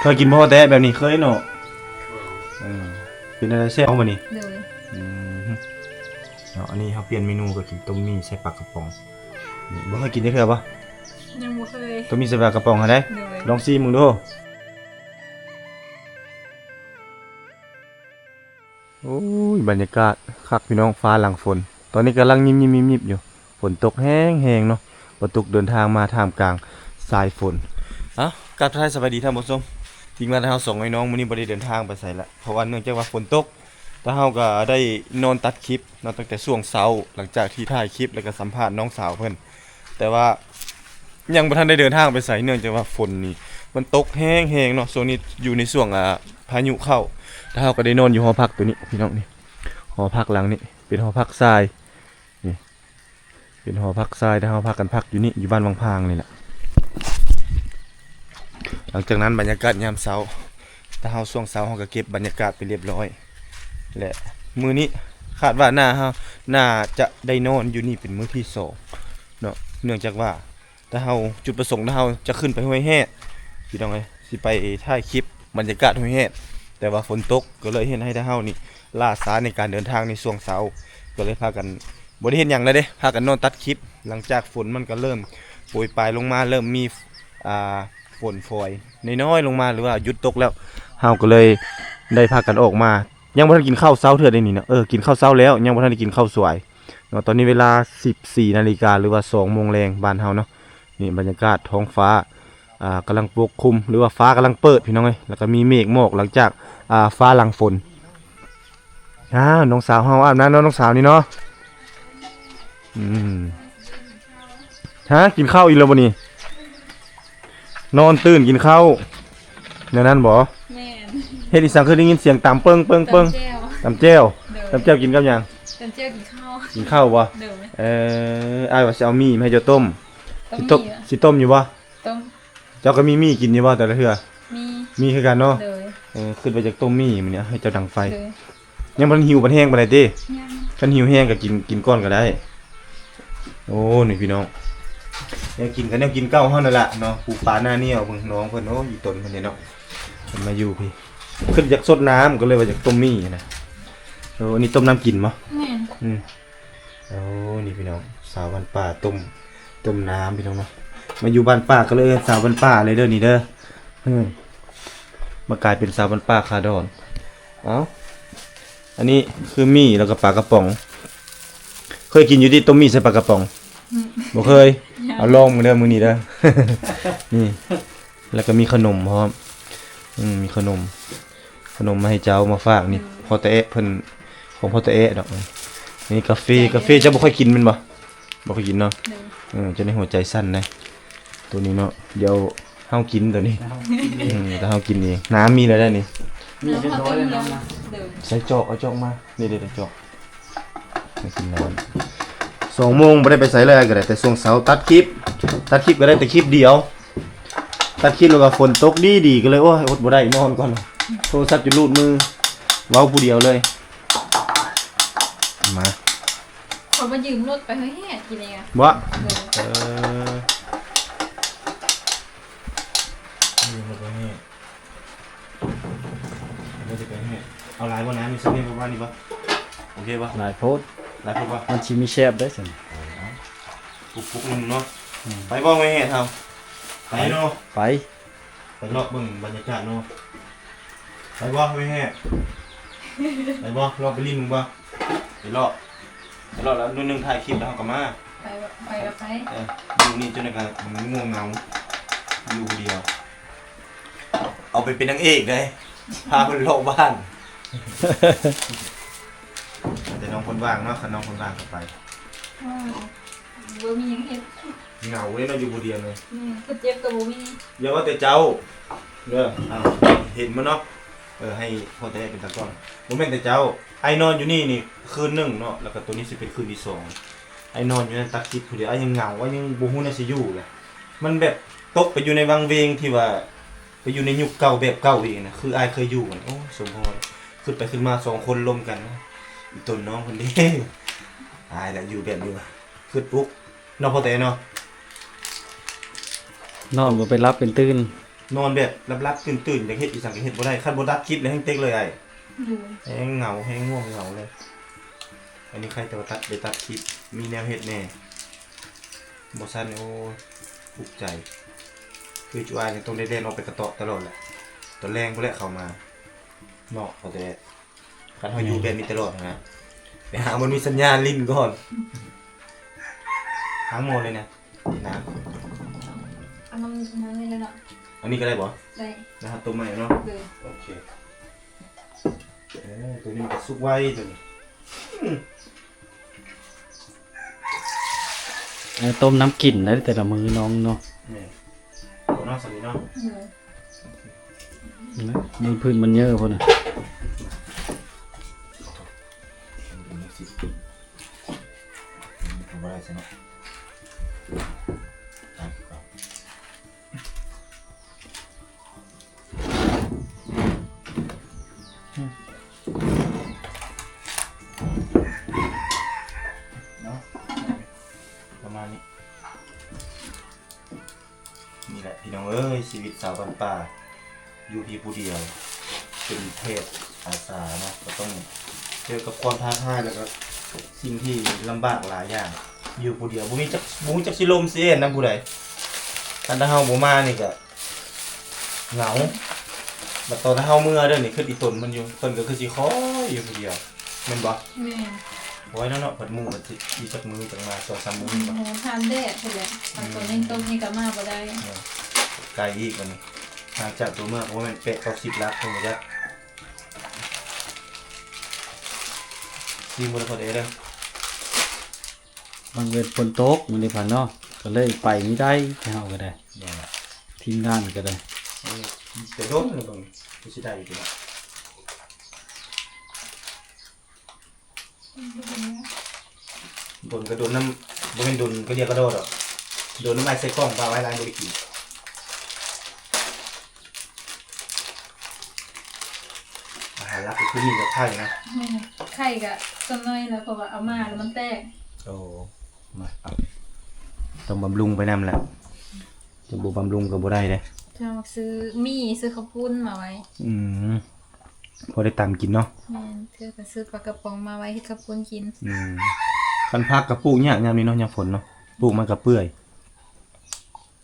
ເຄີຍກິນບໍ່ແຕ່ແບບນີ້? ເຄີຍເນາະ. ເອີ ເປັນແນວໃດ ແຊບບໍ່ນີ້? ໂດຍ. ອືມ ເນາະ ອັນນີ້ເຮົາປ່ຽນເມນູ ກໍກິນຕົ້ມໝີ່ໃສ່ປາກະປ໋ອງ. ນີ້ ບໍ່ເຄີຍກິນຈັກເທື່ອບໍ່? ຍັງບໍ່ເຄີຍ. ຕົ້ມໝີ່ໃສ່ປາກະປ໋ອງຫັ້ນໃດ໋. ໂດຍ. ລອງຊີມເບິ່ງດູ. ໂອ້ຍ ບັນຍາກາດຄັກພີ່ນ້ອງ ຟ້າຫຼັງຝົນ. ຕອນນີ້ກຳລັງຍິບໆໆໆຢູ່ ຝົນຕົກແຮງໆເນາະ. ບໍ່ຕຸກເດີນທາງມາທ່າມກາງສາຍຝົນ. ເອົ້າ ກາບທັກທາຍສະບາຍດີທ່ານຜູ້ຊົມ. ທີມງານເຮົາສອງອ້າຍນ້ອງມື້ນີ້ບໍ່ໄດ້ເດີນທາງໄປໃສລະ ເພາະວ່າເນື່ອງຈາກວ່າຝົນຕົກ. ແຕ່ເຮົາກໍໄດ້ນອນຕັດຄລິບເນາະ ຕັ້ງແຕ່ຊ່ວງເຊົ້າ ຫຼັງຈາກທີ່ຖ່າຍຄລິບ ແລ້ວກໍສຳພາດນ້ອງສາວເພິ່ນ. ແຕ່ວ່າຍັງບໍ່ທັນໄດ້ເດີນທາງໄປໃສ ເນື່ອງຈາກວ່າຝົນນີ້ມັນຕົກແຮງໆເນາະ. ຊ່ວງນີ້ຢູ່ໃນຊ່ວງ ອ່າ ພາຍຸເຂົ້າ. ແລ້ວເຮົາກໍໄດ້ນອນຢູ່ຫໍພັກໂຕນີ້ພີ່ນ້ອງ ນີ້ ຫໍພັກຫຼັງນີ້ເປັນຫໍພັກຊາຍ. ນີ້ເປັນຫໍພັກຊາຍ ແຕ່ເຮົາພາກັນພັກຢູ່ນີ້ ຢູ່ບ້ານວັງພາງນີ້ແຫຼະ. ຫຼັງຈາກນັ້ນບັນຍາກາດຍາມເຊົ້າ ແຕ່ເຮົາຊ່ວງເຊົ້າເຮົາກໍເກັບບັນຍາກາດໄປລຽບຮ້ອຍ ແລະ ມື້ນີ້ຄາດວ່າໜ້າເຮົາ ໜ້າຈະໄດ້ນອນຢູ່ນີ້ເປັນມື້ທີສອງເນາະ ເນື່ອງຈາກວ່າ ແຕ່ເຮົາ ຈຸດປະສົງ ແຕ່ເຮົາຈະຂຶ້ນໄປຫ້ວຍແຮດ ພີ່ນ້ອງເອີຍ ຊິໄປຖ່າຍຄລິບບັນຍາກາດຫ້ວຍແຮດ ແຕ່ວ່າຝົນຕົກ ກໍເລີຍເຮັດໃຫ້ແຕ່ເຮົານີ້ລ້າຊ້າໃນການເດີນທາງໃນຊ່ວງເຊົ້າ ກໍເລີຍພາກັນ ບໍ່ໄດ້ເຮັດຫຍັງເລີຍເດ້ ພາກັນນອນຕັດຄລິບ. ຫຼັງຈາກຝົນມັນກໍເລີ່ມໂປຍປາຍລົງມາ ເລີ່ມມີ ອ່າ ຝົນຝອຍນ້ອຍໆລົງມາ ຫຼືວ່າຢຸດຕົກແລ້ວ ເຮົາກໍເລີຍໄດ້ພາກັນອອກມາ. ຍັງບໍ່ທັນກິນເຂົ້າເຊົ້າເທື່ອເດ້ນີ້ເນາະ. ເອີ ກິນເຂົ້າເຊົ້າແລ້ວ ຍັງບໍ່ທັນໄດ້ກິນເຂົ້າສວາຍເນາະ. ຕອນນີ້ເວລາສິບສີ່ນາລິກາ ຫຼືວ່າສອງໂມງແລງບ້ານເຮົາເນາະ. ນີ້ບັນຍາກາດທ້ອງຟ້າ ອ່າ ກຳລັງປົກຄຸມ ຫຼືວ່າຟ້າກຳລັງເປີດ ພີ່ນ້ອງເອີຍ ແລ້ວກໍມີເມກໝອກ ຫຼັງຈາກ ອ່າ ຟ້າຫຼັງຝົນ. ອ້າວ ນ້ອງສາວເຮົາອາບນ້ຳເນາະ ນ້ອງສາວນີ້ເນາະ. ອືມ ຫາ ກິນເຂົ້າອີກແລ້ວບໍ່ນີ້? ນອນຕື່ນກິນເຂົ້າ ແນວນັ້ນບໍ່? ແມ່ນ. ເຮັດອີ່ສັງ ຄືໄດ້ຍິນສຽງຕຳເປິ້ງໆໆ? ຕຳແຈ່ວ. ຕຳແຈ່ວ. ໂດຍ. ຕຳແຈ່ວກິນກັບຫຍັງ? ຕຳແຈ່ວກິນເຂົ້າ. ກິນເຂົ້າບໍ່? ໂດຍ. ເອີ ອ້າຍວ່າຊິເອົາໝີ່ມາໃຫ້ເຈົ້າຕົ້ມ. ຕົ້ມ ຊິຕົ້ມ ໝີ່ ຊິຕົ້ມຢູ່ບໍ່? ຕົ້ມ. ເຈົ້າກໍມີໝີ່ກິນຢູ່ບໍ່ແຕ່ລະເທື່ອ? ມີ ມີຄືກັນເນາະ. ໂດຍ. ເອີ ຄິດວ່າຢາກຕົ້ມໝີ່ມື້ນີ້ ໃຫ້ເຈົ້າດັງໄຟ. ໂດຍ. ຍັງບໍ່ທັນຫິວປານແຮງປານໃດຕິ? ຍັງ. ຄັນຫິວແຮງກໍກິນ ກິນກ່ອນກໍໄດ້. ໂອ້ ນີ້ພີ່ນ້ອງ ແນວກິນກໍແນວກິນເກົ່າເຮົານັ້ນລະເນາະ ປູປາໜ້າໜຽວ. ເບິ່ງນ້ອງເພິ່ນ ໂອ້ ອີ່ຕົນເພິ່ນເດເນາະ ເພິ່ນມາຢູ່ພີ້ ຄິດຢາກສົດນ້ຳ ກໍເລີຍວ່າຢາກຕົ້ມໝີ່ນະ. ໂອ້ ອັນນີ້ຕົ້ມນ້ຳກິນບໍ່? ແມ່ນ. ອືມ. ໂອ້ ນີ້ພີ່ນ້ອງ ສາວບ້ານປ່າຕົ້ມ ຕົ້ມນ້ຳພີ່ນ້ອງເນາະ. ມາຢູ່ບ້ານປ່າກໍເລີຍເອີ້ນສາວບ້ານປ່າເລີຍເດີນີ້ເດີ. ອືມ ມາກາຍເປັນສາວບ້ານປ່າຂາດອນ. ເອົ້າ ອັນນີ້ຄືໝີ່ ແລ້ວກໍປາກະປ໋ອງ. ເຄີຍກິນຢູ່ຕິ ຕົ້ມໝີ່ໃສ່ປາກະປ໋ອງ? ອືມ ບໍ່ເຄີຍ. ຍັງ. ເອົາລອງເບິ່ງເດີມື້ນີ້ເດີ. ນີ້ ແລ້ວກໍມີຂະໜົມພ້ອມ. ອືມ ມີຂະໜົມ ຂະໜົມມາໃຫ້ເຈົ້າ ມາຝາກນີ້. ອືມ ພໍ່ຕາແອະເພິ່ນ ຂອງພໍ່ຕາແອະດອກ. ນີ້ກາເຟ ກາເຟເຈົ້າບໍ່ຄ່ອຍກິນແມ່ນບໍ່? ບໍ່ຄ່ອຍກິນເນາະ. ໂດຍ. ເອີ ເຈົ້າໃນຫົວໃຈສັ່ນນະ ໂຕນີ້ເນາະ. ດຽວເຮົາກິນໂຕນີ້. ເຮົາກິນເອງ. ອືມ ແຕ່ເຮົາກິນເອງ. ນ້ຳມີແລ້ວໄດ໋ນີ້. ມີຮຽບຮ້ອຍແລ້ວນ້ຳນະ. ໂດຍ. ໃສ່ຈອກ ເອົາຈອກມາ. ນີ້ເດ້ ໃສ່ຈອກ. ມາກິນນ້ຳ. ສອງໂມງບໍ່ໄດ້ໄປໃສເລີຍ ກໍໄດ້ແຕ່ຊ່ວງເຊົ້າ ຕັດຄລິບ ຕັດຄລິບກໍໄດ້ແຕ່ຄລິບດຽວ. ຕັດຄລິບແລ້ວກໍຝົນຕົກດີໆ ກໍເລີຍ ໂອ້ຍ ອົດບໍ່ໄດ້ ນອນກ່ອນ. ໂທລະສັບຈົນຫຼຸດມື ເວົ້າຜູ້ດຽວເລີຍ. ມາ ເຂົາມາຢືມລົດໄປເຮີ້ຍແຮດກິນເອງອະ. ບໍ່? ໂດຍ. ເອີ ຢືມລົດໄປເຮີ້ຍແຮດ. ເອົາຫຼາຍບໍ່ນ້ຳ ມີສ່ຳນີ້ບໍ່ ປະມານນີ້ບໍ່? ໂອເຄບໍ່? ຫຼາຍໂພດ. ຫຼາຍໂພດບໍ່? ມັນຊິມີແຊບໄດ໋ຊັ້ນ. ເອົາປຸກໆໜຶ່ງເນາະ. ອືມ ໄປບໍ່ ເຮີ້ຍແຮດເຮົາ? ໄປເນາະ. ໄປ ໄປເລາະເບິ່ງບັນຍາກາດເນາະ. ໄປບໍ່ ເຮີ້ຍແຮດ? ໄປບໍ່? ເລາະໄປຫຼິ້ນເບິ່ງບໍ່? ໄປເລາະ ໄປເລາະແລ້ວໜ້ອຍໜຶ່ງ ຖ່າຍຄລິບແລ້ວເຮົາກໍມາ. ໄປ ໄປກໍໄປ. ເອີ ຢູ່ນີ້ຈົນໄດ້ກໍງ່ວງເຫງົາ ຢູ່ຜູ້ດຽວ. ເອົາໄປເປັນນາງເອກໄດ໋ ພາເພິ່ນເລາະບ້ານ. ແຕ່ນ້ອງເພິ່ນວ່າງເນາະ ຄັນນ້ອງເພິ່ນວ່າງກໍໄປ. ວ້າວ ບໍ່ມີຫຍັງເຮັດ ເຫງົາເລີຍເນາະ ຢູ່ຜູ້ດຽວເລີຍ. ອືມ ຄົນເຈັບກໍບໍ່ມີ. ຢ່າວ່າແຕ່ເຈົ້າເດີ ອ້າວ ເຫັນບໍ່ເນາະ. ເອີ ໃຫ້ພໍ່ແຕ່ເປັນຕາກ້ອງ. ບໍ່ແມ່ນແຕ່ເຈົ້າ ອ້າຍນອນຢູ່ນີ້ນີ້ຄືນໜຶ່ງເນາະ ແລ້ວກໍໂຕນີ້ຊິເປັນຄືນທີສອງ. ອ້າຍນອນຢູ່ນັ້ນຕັດຄລິບຜູ້ດຽວ ອ້າຍຍັງເຫງົາ ອ້າຍຍັງບໍ່ຮູ້ແນວຊິຢູ່ລະ. ມັນແບບຕົກໄປຢູ່ໃນວັງເວງທີ່ວ່າ ໄປຢູ່ໃນຍຸກເກົ່າແບບເກົ່າອີກນະ ຄືອ້າຍເຄີຍຢູ່ຫັ້ນ. ໂອ້ ສົມພໍ ຄິດໄປຄິດມາສອງຄົນລົມກັນ ອີ່ຕົນນ້ອງເພິ່ນເດ້ ອາຍລະຢູ່ແບບນີ້ ຄິດປຸກເນາະ ພໍ່ແຕ່ເນາະ. ນອນບໍ່ເປັນຫຼັບເປັນຕື່ນ. ນອນແບບຫຼັບໆຕື່ນໆ ຢາກເຮັດອີ່ຫຍັງກໍເຮັດບໍ່ໄດ້. ຄັນບໍ່ຕັດຄລິບແລ້ວແຮ່ງເຕັກເລີຍອ້າຍ. ໂດຍ. ແຮ່ງເຫງົາ ແຮ່ງງ່ວງເຫງົາເລີຍ. ອັນນີ້ໃຄ່ແຕ່ວ່າຕັດ ໄດ້ຕັດຄລິບ ມີແນວເຮັດແດ່ ບໍ່ຊັ້ນ ໂອ້ຍ ອຸກໃຈ. ຄືຈຸອ້າຍນີ້ຕ້ອງໄດ້ແລ່ນອອກໄປກະເຕາະຕະຫຼອດແຫຼະ ຕອນແລງພຸ້ນແຫຼະເຂົ້າມາເນາະ. ເຂົາແຕ່ ຄັນເຮົາຢູ່ແບບນີ້ຕະຫຼອດຫັ້ນນະ ໄປຫາມັນມີສັນຍານຫຼິ້ນກ່ອນ. ຫາໝໍເລີຍນະ ນາງ. ເອົານ້ຳ ນ້ຳນີ້ແຫຼະເນາະ. ອັນນີ້ກໍໄດ້ບໍ່? ໄດ້. ນະ ຕົ້ມໃໝ່ເນາະ. ໂດຍ. ໂອເຄ. ເອີ ໂຕນີ້ມັນກໍສຸກໄວໂຕນີ້. ອືມ. ເອີ ຕົ້ມນ້ຳກິນໄດ້ແຕ່ລະມື້ນ້ອງເນາະ. ແມ່ນ. ໂຕເນາະ ສ່ຳນີ້ເນາະ. ໂດຍ. ນະ ມັນພື້ນມັນເຍີພຸ້ນນະ. ບໍ່ໄດ້ຊະເນາະ. ເນາະ ປະມານນີ້. ນີ້ແຫຼະພີ່ນ້ອງເອີຍ ຊີວິດຊາວບ້ານປ່າ ຢູ່ພຽງຜູ້ດຽວ ເປັນແພດອາສາເນາະ ກໍຕ້ອງເຈີກັບຄວາມທ້າທາຍ ແລ້ວກໍສິ່ງທີ່ລຳບາກຫຼາຍຢ່າງ. ຢູ່ຜູ້ດຽວ ບໍ່ມີຈັກ ບໍ່ຮູ້ຈັກຊິລົມຊິເອນນຳຜູ້ໃດ. ຄັນຖ້າເຮົາບໍ່ມານີ້ກໍເຫງົາ. ບັດຕອນເຮົາເມືອເດີນີ້ ຄິດອີ່ຕົນມັນຢູ່ ເພິ່ນກໍຄືຊິຄອຍຢູ່ຜູ້ດຽວ. ແມ່ນບໍ່? ແມ່ນ. ໂອ້ຍ ເນາະ ເນາະ ເພິ່ນໝູ່ເພິ່ນຊິອີກຈັກມື້ຈັ່ງມາ ສອງສາມມື້ນີ້ບໍ່? ໂອ້ ທ່ານແດດພຸ້ນແຫຼະ ອືມ ຄັນຝົນຍັງຕົກນີ້ກໍມາບໍ່ໄດ້. ເອີ ໄກອີກອັນນີ້ ຫ່າງຈາກຕົວເມືອງກໍປະມານແປດເກົ້າສິບຫຼັກພຸ້ນບໍ່ຈັກ. ຊີມເບິ່ງເດີ ບາງເທື່ອຝົນຕົກມື້ນີ້ພັນເນາະ ກໍເລີຍໄປບໍ່ໄດ້ ເຮົາກໍໄດ້ ແມ່ນລະ ທີມງານກໍໄດ້. ເອີ ແຕ່ດົນແລ້ວເບິ່ງ ຄືຊິໄດ້ຢູ່ຕິເນາະ. ດົນກໍດົນນຳ ບໍ່ແມ່ນດົນກະເດຍກະດໍດອກ ດົນນຳອ້າຍໃສ່ກ່ອງ ປາໄວ້ຫຼາຍບໍ່ໄດ້ກິນ. ອາຫານຫຼັກກໍຄືໝີ່ກັບໄຂ່ນະ. ແມ່ນ ໄຂ່ກໍສ່ວນໜ້ອຍແລ້ວ ເພາະວ່າເອົາມາແລ້ວມັນແຕກ. ໂອ້ ມາ ເອົາ ຕ້ອງບຳລຸງໄປນຳແຫຼະ ຈະບໍ່ບຳລຸງກໍບໍ່ໄດ້ເດ້. ເຈົ້າ ຊື້ໝີ່ ຊື້ເຂົ້າປຸ້ນມາໄວ້. ອືມ ພໍໄດ້ຕຳກິນເນາະ. ແມ່ນ ເທື່ອກໍຊື້ປາກະປ໋ອງມາໄວ້ເຮັດເຂົ້າປຸ້ນກິນ. ອືມ ຄັນຜັກກໍປູກຍາກຍາມນີ້ເນາະ ຍາມຝົນເນາະ ປູກມັນກໍເປື່ອຍ.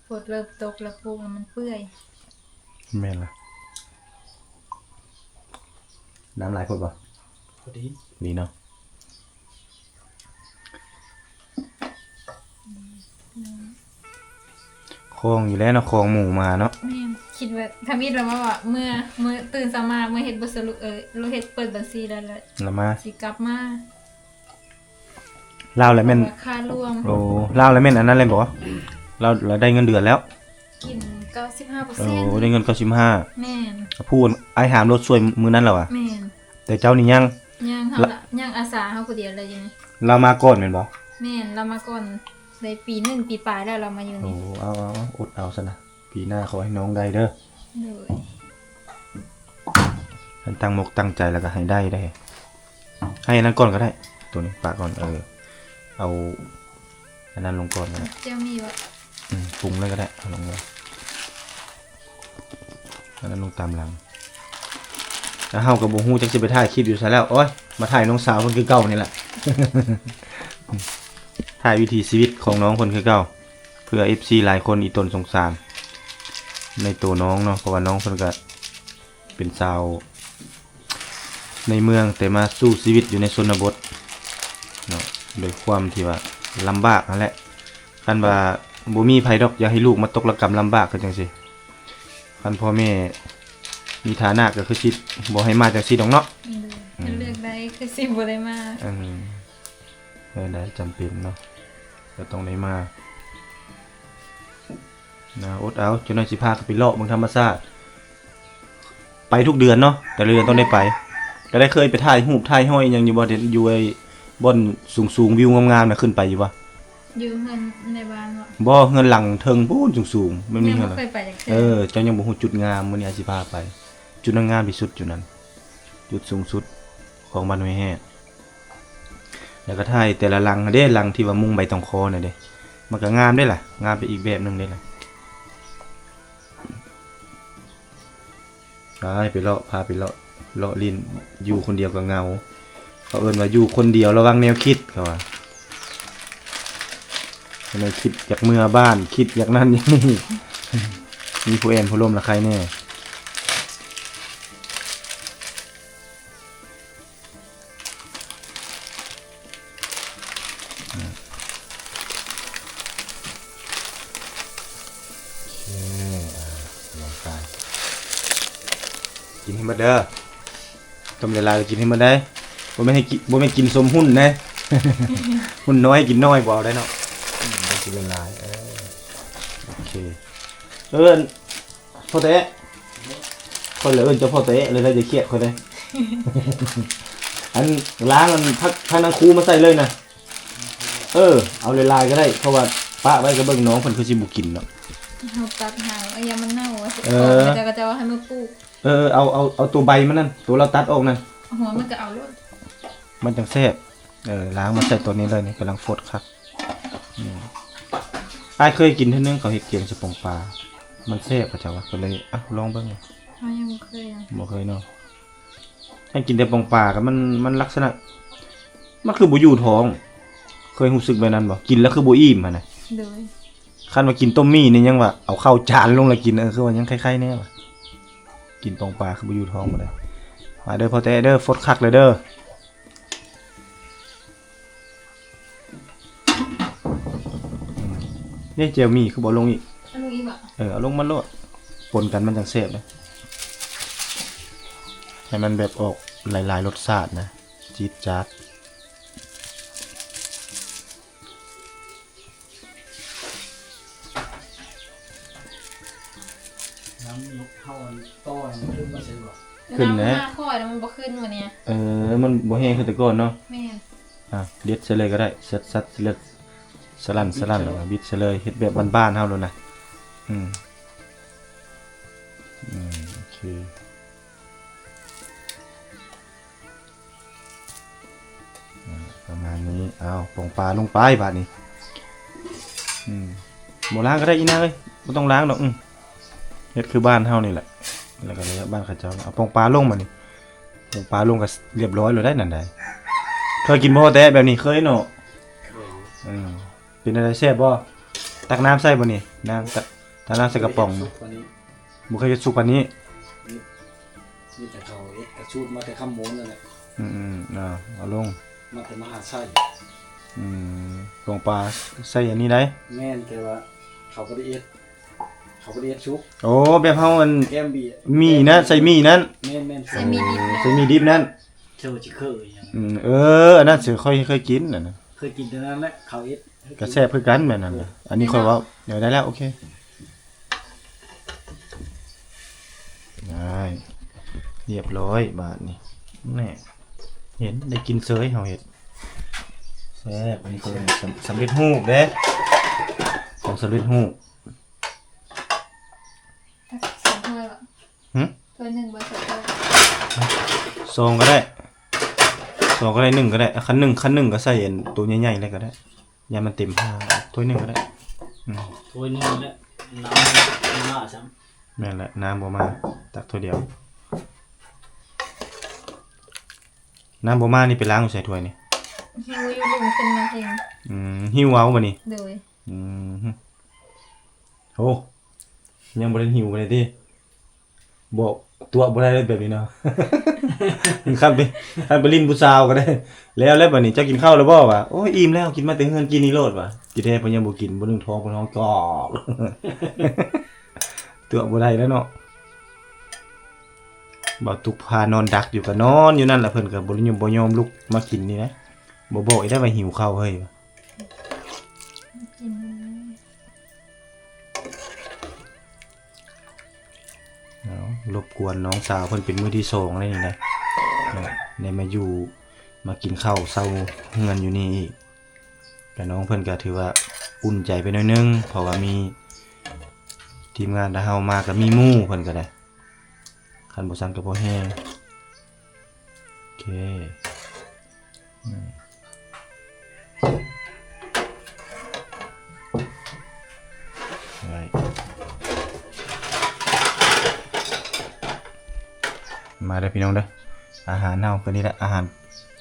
ຝົນເລີ່ມຕົກແລ້ວ ປູກແລ້ວມັນເປື່ອຍ. ແມ່ນລະ. ນ້ຳຫຼາຍໂພດບໍ່? ພໍດີ ດີເນາະ. ອືມ ອືມ ຄອງຢູ່ແລ້ວເນາະ ຄອງໝູມາເນາະ. ແມ່ນ ຄິດວ່າທຳອິດແບບວ່າ ເມື່ອ ເມື່ອຕື່ນເຊົ້າມາ ເມື່ອເຮັດບົດສະຫຼຸບ ເອີ ເຮັດເປີດບັນຊີແລ້ວ ລະມາ ຊິກັບມາ. ລາວລະແມ່ນ ຄ່າລວມ. ໂອ້ ລາວລະແມ່ນອັນນັ້ນແລ້ວບໍ່? ລາວລະໄດ້ເງິນເດືອນແລ້ວ. ກິນເກົ້າສິບຫ້າເປີເຊັນ. ໂອ້ ໄດ້ເງິນເກົ້າສິບຫ້າ. ແມ່ນ. ຜູ້ອ້າຍຫາມລົດຊ່ວຍມື້ນັ້ນລະຫວາ? ແມ່ນ. ແຕ່ເຈົ້ານີ້ຍັງ? ຍັງ ເຮົາລະ ຍັງອາສາເຮົາຜູ້ດຽວເລີຍຢູ່ນີ້. ລາວມາກ່ອນແມ່ນບໍ່? ແມ່ນ ລາວມາກ່ອນໄດ້ປີໜຶ່ງ ປີປາຍແລ້ວ ລາວມາຢູ່ນີ້. ໂອ້ ເອົາ ເອົາ ອົດເອົາຊັ້ນນະ. ປີໜ້າຂໍໃຫ້ນ້ອງໄດ້ເດີ. ໂດຍ. ຄັນຕັ້ງມົກຕັ້ງໃຈແລ້ວກໍໃຫ້ໄດ້ເດ້. ໃຫ້ອັນນັ້ນກ່ອນກໍໄດ້ ໂຕນີ້ປະກ່ອນ. ເອີ ເອົາອັນນັ້ນລົງກ່ອນກໍໄດ້. ເຈົ້າມີບໍ່? ອືມ ປຸງເລີຍກໍໄດ້ ເອົາລົງເລີຍ. ອັນນັ້ນລົງຕາມຫຼັງ. ແລ້ວເຮົາກໍບໍ່ຮູ້ຈັກຊິໄປຖ່າຍຄລິບຢູ່ໃສແລ້ວ. ໂອ້ຍ ມາຖ່າຍນ້ອງສາວເພິ່ນຄືເກົ່ານີ້ແຫຼະ. ຖ່າຍວິຖີຊີວິດຂອງນ້ອງເພິ່ນຄືເກົ່າ. ເພື່ອເອັຟຊີຫຼາຍຄົນອີ່ຕົນສົງສານໃນໂຕນ້ອງເນາະ ເພາະວ່ານ້ອງເພິ່ນກະເປັນຊາວໃນເມືອງ ແຕ່ມາສູ້ຊີວິດຢູ່ໃນຊົນນະບົດເນາະ ໂດຍຄວາມທີ່ວ່າລຳບາກຫັ້ນແຫຼະ. ຄັນວ່າບໍ່ມີໃຜດອກຢາກໃຫ້ລູກມາຕົກລະກຳລຳບາກຄືຈັ່ງຊີ້. ຄັນພໍ່ແມ່ມີຖານະກໍຄືຊິບໍ່ໃຫ້ມາຈັ່ງຊີ້ດອກເນາະ. ອືມ ຄັນເລືອກໄດ້ຄືຊິບໍ່ໄດ້ມາ. ເອີ ແມ່ນໄດ໋ ຈຳເປັນເນາະ ກໍຕ້ອງໄດ້ມານະ. ອົດເອົາ ຈັກໜ້ອຍຊິພາກັນໄປເລາະເບິ່ງທຳມະຊາດ ໄປທຸກເດືອນເນາະ ແຕ່ລະເດືອນຕ້ອງໄດ້ໄປ. ກໍໄດ້ເຄີຍໄປຖ່າຍຮູບຖ່າຍຮອຍອີ່ຫຍັງຢູ່ບໍ່? ຢູ່ໄອ້ບ່ອນສູງໆ ວິວງາມໆນະ ຂຶ້ນໄປຢູ່ບໍ່? ຢູ່ເຮືອນໃນບ້ານບໍ່? ບໍ່ ເຮືອນຫຼັງເທິງພຸ້ນສູງໆ ມັນມີເຮືອນ. ຍັງບໍ່ເຄີຍໄປຈັກເທື່ອ. ເອີ ເຈົ້າຍັງບໍ່ຮູ້ຈຸດງາມ ມື້ນີ້ອາດຊິພາໄປ ຈຸດນັ້ນງາມທີ່ສຸດ ຈຸດນັ້ນ ຈຸດສູງສຸດຂອງບ້ານຫ້ວຍແຮດ. ແລ້ວກໍຖ່າຍແຕ່ລະຫຼັງເດ້ ຫຼັງທີ່ວ່າມຸງໃບຕອງຄໍນະເດ້ ມັນກໍງາມເດ້ລະ ງາມໄປອີກແບບໜຶ່ງເດ້ລະ. ໄປ ໄປເລາະ ພາໄປເລາະ ເລາະຫຼິ້ນ. ຢູ່ຄົນດຽວກໍເຫງົາ. ເຂົາເອີ້ນວ່າຢູ່ຄົນດຽວລະວັງແນວຄິດ ເຂົາວ່າ. ແນວຄິດຢາກເມືອບ້ານ ຄິດຢາກນັ້ນຢາກນີ້. ມີຜູ້ແອມຜູ້ລົມລະໄຄແດ່. ໂອເຄ ອ່າ ກຳລັງກາຍ ກິນໃຫ້ໝົດເດີ. ຕົ້ມຫຼາຍໆ ກໍກິນໃຫ້ໝົດໄດ໋. ບໍ່ແມ່ນໃຫ້ກິນ ບໍ່ແມ່ນກິນສົມຮຸ່ນນະ. ຮຸ່ນນ້ອຍກິນນ້ອຍ ບໍ່ເອົາໄດ໋ເນາະ. ອືມ ຕ້ອງກິນຫຼາຍໆ. ເອີ ໂອເຄ ເອີ້ນ ພໍ່ແຕະ ຂ້ອຍລະເອີ້ນເຈົ້າພໍ່ແຕະເລີຍ ຢ່າຄຽດຂ້ອຍເດີ. ອັນ ລ້າງອັນຜັກ ຜັກນາງຄູມາໃສ່ເລີຍນະ. ເອີ ເອົາຫຼາຍໆກໍໄດ້ ເພາະວ່າປະໄວ້ກໍເບິ່ງນ້ອງເພິ່ນຄືຊິບໍ່ກິນເນາະ. ເຮົາຕັດຫາງ ເອົາຢ່າມັນເນົ່າວ່າຊິ ເອີ ຂອງເຂົາເຈົ້າ ເຂົາເຈົ້າວ່າໃຫ້ມາປູກ. ເອີ ເອົາ ເອົາ ເອົາຕົວໃບມັນນັ້ນ ຕົວລາວຕັດອອກນັ້ນ ຫົວມັນກໍເອົາໂລດ ມັນຈັ່ງແຊບ. ເອີ ລ້າງມາໃສ່ຕົວນີ້ເລີຍ ນີ້ກຳລັງຟົດຄັກ. ອືມ ອ້າຍເຄີຍກິນເທື່ອໜຶ່ງ ເຂົາເຮັດແກງໃສ່ປອງປາ ມັນແຊບ ເຂົາເຈົ້າວ່າ ກໍເລີຍ ອ່ະ ລອງເບິ່ງ. ເຮົາຍັງບໍ່ເຄີຍ ບໍ່ເຄີຍເນາະ. ໃຫ້ກິນແຕ່ປອງປາ ກໍມັນ ມັນລັກສະນະ ມັນຄືບໍ່ຢູ່ທ້ອງ. ເຄີຍຮູ້ສຶກແບບນັ້ນບໍ່? ກິນແລ້ວຄືບໍ່ອີ່ມຫັ້ນນະ. ໂດຍ ຄັນວ່າກິນຕົ້ມໝີ່ນີ້ຍັງວ່າເອົາເຂົ້າຈານລົງແລ້ວກິນ ເອີ ຄືວ່າຍັງໄຄໆແດ່ວ່າ. ກິນປອງປາຄືບໍ່ຢູ່ທ້ອງບໍ່ໄດ້. ມາເດີພໍ່ແຕະເດີ ຟົດຄັກເລີຍເດີ. ອືມ ນີ້ແຈ່ວໝີ່ຄືບໍ່ລົງອີກ? ເອົາລົງອີກບໍ່? ເອີ ເອົາລົງມາໂລດ ປົນກັນມັນຈັ່ງແຊບເດ້ ໃຫ້ມັນແບບອອກຫຼາຍໆລົດຊາດນະ ຈີດຈາດ. ນ້ຳນີ້ເຮົາອັນຕໍ່ໃຫ້ມັນຂຶ້ນມາໃສ່ບໍ່? ຂຶ້ນແຫຼະ ນ້ຳມາຄ່ອຍແລ້ວມັນບໍ່ຂຶ້ນວະນີ້. ເອີ ມັນບໍ່ແຮງຄືແຕ່ກ່ອນເນາະ. ແມ່ນ ອ່ະ ເດັດໃສ່ເລີຍກໍໄດ້ ສັດໆ ສະຫຼັ່ນໆ ແລ້ວກໍບິດໃສ່ເລີຍ ເຮັດແບບບ້ານໆເຮົາໂລດນະ. ອືມ ອືມ ໂອເຄ. ອ່າ ປະມານນີ້ ເອົາ ປອງປາລົງໄປບາດນີ້. ອືມ ບໍ່ລ້າງກໍໄດ້ອີ່ນາງເອີຍ ບໍ່ຕ້ອງລ້າງດອກ. ອືມ ເຮັດຄືບ້ານເຮົານີ້ແຫຼະ ແລ້ວກໍແບບບ້ານເຂົາເຈົ້າ. ເອົາປອງປາລົງບາດນີ້ ປອງປາລົງກໍລຽບຮ້ອຍໂລດໄດ໋ນັ້ນໄດ໋. ເຄີຍກິນບໍ່ແຕ່ແບບນີ້? ເຄີຍເນາະ. ເອີ ເປັນຈັ່ງໃດ ແຊບບໍ່? ຕັກນ້ຳໃສ່ບໍ່ນີ້ນາງ? ຕັກ ຕັກນ້ຳໃສ່ກະປ໋ອງ. ບໍ່ເຄີຍເຮັດສຸກປານນີ້. ມີ ມີແຕ່ເຂົາເຮັດກະສູດມາແຕ່ຄຳໂມນນັ້ນແຫຼະ. ອືມໆ ເອົາ ເອົາລົງ ມາແຕ່ມະຫາໄຊ. ອືມ ປອງປາໃສ່ອັນນີ້ໄດ໋. ແມ່ນ ແຕ່ວ່າເຂົາບໍ່ໄດ້ເຮັດ ເຂົາບໍ່ໄດ້ເຮັດສຸກ. ໂອ້ ແບບເຮົາອັນ ແກ້ມບີ ໝີ່ນັ້ນ ໃສ່ໝີ່ນັ້ນ. ແມ່ນໆ ໃສ່ໝີ່ດິບ ໃສ່ໝີ່ດິບນັ້ນ. ເຈົ້າຊິເຄີຍຫຍັງ? ອືມ ເອີ ອັນນັ້ນຊື່ ຂ້ອຍເຄີຍກິນອັນນັ້ນ. ເຄີຍກິນແຕ່ນັ້ນແຫຼະ ເຂົາເຮັດ ກໍແຊບຄືກັນແບບນັ້ນ. ເອີ ອັນນີ້ຂ້ອຍເວົ້າ ເອີ ໄດ້ແລ້ວ ໂອເຄ. ໄດ້ ລຽບຮ້ອຍບາດນີ້. ແນ່ ເຫັນ ໄດ້ກິນເສີຍ ເຮົາເຮັດແຊບ. ອັນນີ້ເຂົາເອີ້ນສຳ ສຳເລັດຮູບເດ້ ຂອງສຳເລັດຮູບ. ສອງຖ້ວຍບໍ່? ຫື? ຖ້ວຍໜຶ່ງບໍ່? ສອງຖ້ວຍ ສອງກໍໄດ້ ສອງກໍໄດ້ ໜຶ່ງກໍໄດ້. ຄັນໜຶ່ງ ຄັນໜຶ່ງກໍໃສ່ອັນໂຕໃຫຍ່ໆເລີຍກໍໄດ້. ຢ່າມັນເຕັມພາ ຖ້ວຍໜຶ່ງກໍໄດ້. ອືມ ຖ້ວຍໜຶ່ງແຫຼະ ນ້ຳບໍ່ມາຊ້ຳ. ແມ່ນແຫຼະ ນ້ຳບໍ່ມາ ຕັກຖ້ວຍດຽວ. ນ້ຳບໍ່ມານີ້ໄປລ້າງຢູ່ໃສຖ້ວຍນີ້? ຫິ້ວຢູ່ລຸ່ມຂຶ້ນມາເອງ. ອືມ ຫິ້ວເອົາບໍ່ນີ້? ໂດຍ. ອືມ ໂອ້ ຍັງບໍ່ໄດ້ຫິ້ວໄປເລີຍຕິ? ບໍ່ ຕົວະບໍ່ໄດ້ເລີຍແບບນີ້ເນາະ. ຄັນໄປ ຄັນໄປຫຼິ້ນຜູ້ສາວກໍໄດ້ ແລ້ວແລ້ວບາດນີ້ ເຈົ້າກິນເຂົ້າແລ້ວບໍ່? ວ່າ ໂອ້ຍ ອີ່ມແລ້ວ ກິນມາແຕ່ເຮືອນກີ້ນີ້ໂລດ ວ່າ ທີ່ແທ້ເພິ່ນຍັງບໍ່ກິນ ບໍ່ໜຶ້ງທ້ອງເພິ່ນຮ້ອງກອກ. ຕົວະບໍ່ໄດ້ແລ້ວເນາະ. ບ່າວຕຸກພານອນດັກຢູ່ ກໍນອນຢູ່ນັ້ນລະ ເພິ່ນກໍບໍ່ຍອມ ບໍ່ຍອມລຸກມາກິນນີ້ນະ. ບໍ່ບອກອີກໄດ້ວ່າຫິວເຂົ້າເຮີ້ຍ. ເອົາ ລົບກວນນ້ອງສາວເພິ່ນເປັນມື້ທີສອງແລ້ວນີ້ນະ ໄດ້ມາຢູ່ ມາກິນເຂົ້າເຊົາເຮືອນຢູ່ນີ້ອີກ. ກະນ້ອງເພິ່ນກະຖືວ່າອຸ່ນໃຈໄປໜ້ອຍໜຶ່ງ ເພາະວ່າມີທີມງານເຮົາມາ ກະມີໝູ່ເພິ່ນກະໄດ້ ຄັນບໍ່ຊັ້ນກະບໍ່ແຮງ. ໂອເຄ ອືມ. ໄດ້. ມາເດີພີ່ນ້ອງເດີ ອາຫານເຮົາຄືນີ້ແຫຼະ ອາຫານ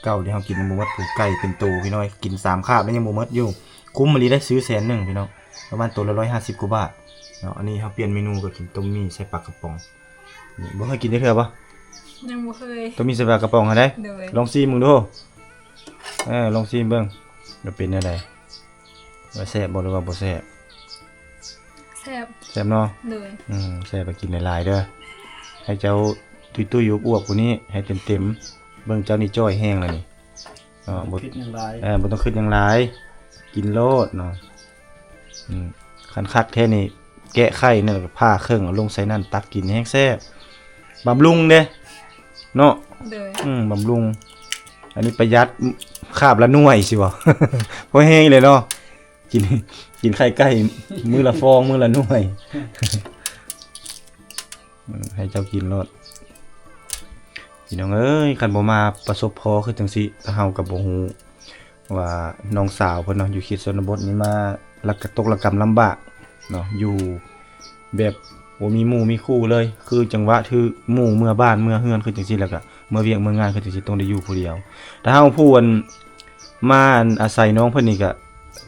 ເກົ່າທີ່ເຮົາກິນຍັງບໍ່ໝົດ ຄືໄກ່ເປັນໂຕພີ່ນ້ອງ ກິນສາມຄາບແລ້ວຍັງບໍ່ໝົດຢູ່ ຄຸ້ມອີ່ຫຼີເດ້ ຊື້ແສນໜຶ່ງພີ່ນ້ອງ ປະມານໂຕລະຮ້ອຍຫ້າສິບກວ່າບາດເນາະ. ອັນນີ້ເຮົາປ່ຽນເມນູ ກໍກິນຕົ້ມໝີ່ໃສ່ປາກະປ໋ອງ. ນີ້ບໍ່ເຄີຍກິນຈັກເທື່ອບໍ່? ຍັງບໍ່ເຄີຍ. ຕົ້ມໝີ່ໃສ່ປາກະປ໋ອງຫັ້ນເດ້ ໂດຍ ລອງຊີມເບິ່ງດູ. ເອີ ລອງຊີມເບິ່ງ ວ່າເປັນແນວໃດ? ວ່າແຊບບໍ່ ຫຼືວ່າບໍ່ແຊບ? ແຊບ ແຊບເນາະ ໂດຍ ອືມ ແຊບກໍກິນຫຼາຍໆເດີ ໃຫ້ເຈົ້າຕຸ້ຍໆ ອວບໆ ກວ່ານີ້ ໃຫ້ເຕັມໆ ເບິ່ງເຈົ້ານີ້ຈ່ອຍແຮງແລ້ວນີ້ເນາະ ບໍ່ ຄິດຫຍັງຫຼາຍ ເອີ ບໍ່ຕ້ອງຄິດຫຍັງຫຼາຍ ກິນໂລດເນາະ ອືມ ຄັນຄັກແທ້ນີ້ ແກະໄຂ່ນັ້ນ ແລ້ວກໍຜ່າເຄິ່ງ ເອົາລົງໃສ່ນັ້ນ ຕັກກິນແຮງແຊບ ບຳລຸງເດ້ເນາະ ໂດຍ ອືມ ບຳລຸງ ອັນນີ້ປະຢັດ ຄາບລະໜ່ວຍຊິບໍ່ ພໍແຮງເລີຍເນາະ ກິນ ກິນໄຂ່ໄກ່ມື້ລະຟອງ ມື້ລະໜ່ວຍ ໃຫ້ເຈົ້າກິນໂລດ ພີ່ນ້ອງເອີຍ ຄັນບໍ່ມາປະສົບພໍຄືຈັ່ງຊີ້ ເຮົາກໍບໍ່ຮູ້ວ່ານ້ອງສາວເພິ່ນເນາະ ຢູ່ເຂດຊົນນະບົດນີ້ ມາລະກະຕົກລະກຳລຳບາກເນາະ ຢູ່ແບບບໍ່ມີໝູ່ມີຄູ່ເລີຍ ຄືຈັງຫວະຖືກໝູ່ເມືອບ້ານເມືອເຮືອນ ຄືຈັ່ງຊີ້ ແລ້ວກໍເມືອວຽກເມືອງານ ຄືຈັ່ງຊີ້ ຕ້ອງໄດ້ຢູ່ຜູ້ດຽວ ຖ້າເຮົາຜູ້ອັນ ມາອັນອາໄສນ້ອງເພິ່ນນີ້ກະ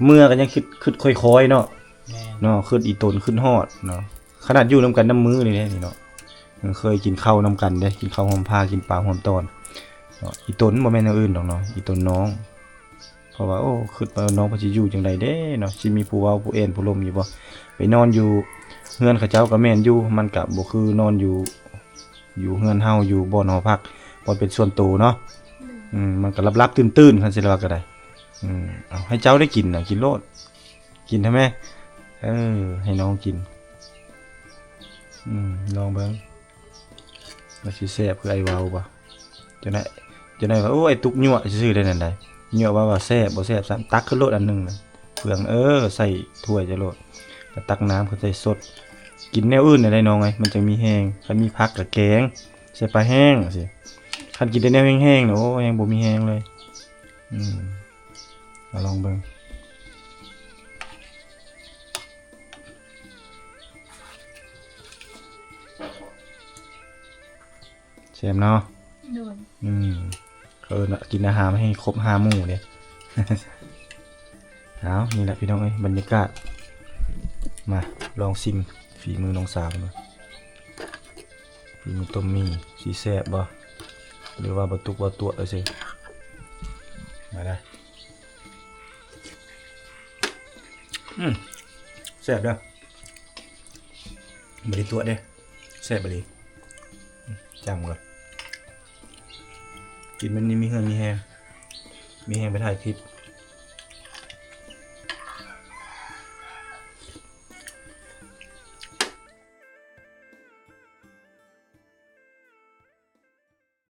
ເມືອກໍຍັງຄິດ ຄິດຄ່ອຍໆເນາະ ແມ່ນ ເນາະ ຄິດອີ່ຕົນ ຄິດຮອດເນາະ ຂະໜາດຢູ່ນຳກັນນຳມື້ນີ້ແຫຼະນີ້ເນາະ ເຄີຍກິນເຂົ້ານຳກັນເດ້ ກິນເຂົ້າຮ່ວມພາ ກິນປາຮ່ວມຕອນເນາະ ອີ່ຕົນບໍ່ແມ່ນແນວອື່ນດອກເນາະ ອີ່ຕົນນ້ອງ ເພາະວ່າ ໂອ້ ຄິດວ່ານ້ອງເພິ່ນຊິຢູ່ຈັ່ງໃດເດ້ເນາະ ຊິມີຜູ້ເວົ້າຜູ້ແອນຜູ້ລົມຢູ່ບໍ່ ໄປນອນຢູ່ເຮືອນເຂົາເຈົ້າກໍແມ່ນຢູ່ ມັນກະບໍ່ຄືນອນຢູ່ ຢູ່ເຮືອນເຮົາ ຢູ່ບ່ອນຫໍພັກ ບ່ອນເປັນສ່ວນໂຕເນາະ ອືມ ມັນກໍລັບໆຕື່ນໆ ຄັນຊິວ່າກໍໄດ້ ອືມ ເອົາ ໃຫ້ເຈົ້າໄດ້ກິນນະ ກິນໂລດ ກິນເຖາະແມ່ ເອີ ໃຫ້ນ້ອງກິນ ອືມ ລອງເບິ່ງວ່າຊິແຊບຄືອ້າຍເວົ້າບໍ່ ຈັ່ງໃດ ຈັ່ງໃດວ່າ ໂອ້ ອ້າຍຕຸກຍົວະຊື່ໆ ໄດ້ນັ້ນໃດ ຍົວະວ່າ ວ່າແຊບບໍ່ແຊບຊ້ຳ ຕັກຂຶ້ນໂລດອັນໜຶ່ງນະ ເຟືອງ ເອີ ໃສ່ຖ້ວຍເຈົ້າໂລດ ແລ້ວຕັກນ້ຳຂຶ້ນໃສ່ສົດ ກິນແນວອື່ນໄດ້ນ້ອງເອີຍ ມັນຈັ່ງມີແຮງ ຄັນມີຜັກກໍແກງ ໃສ່ປາແຫ້ງຈັ່ງຊີ້ ຄັນກິນແຕ່ແນວແຫ້ງໆນະ ໂອ້ ແຮງບໍ່ມີແຮງເລີຍ ອືມ ມາລອງເບິ່ງ ແຊບເນາະ ໂດຍ ອືມ ເຂົາເອີ້ນວ່າກິນອາຫານໃຫ້ຄົບຫ້າໝູ່ເດ້ ເອົາ ນີ້ແຫຼະພີ່ນ້ອງເອີຍ ບັນຍາກາດ ມາລອງຊີມຝີມືນ້ອງສາວເບິ່ງ ຝີມືຕົ້ມໝີ່ ຊິແຊບບໍ່ ຫຼືວ່າບໍ່ຕຸກບໍ່ຕົວະເອີຍ ມາເດີ ອືມ ແຊບເດີ ບໍ່ໄດ້ຕົວະເດ້ ແຊບອີ່ຫຼີ ຈ້ຳກ່ອນ ກິນມັນນີ້ມີເຫື່ອມີແຮງ ມີແຮງໄປຖ່າຍຄລິບ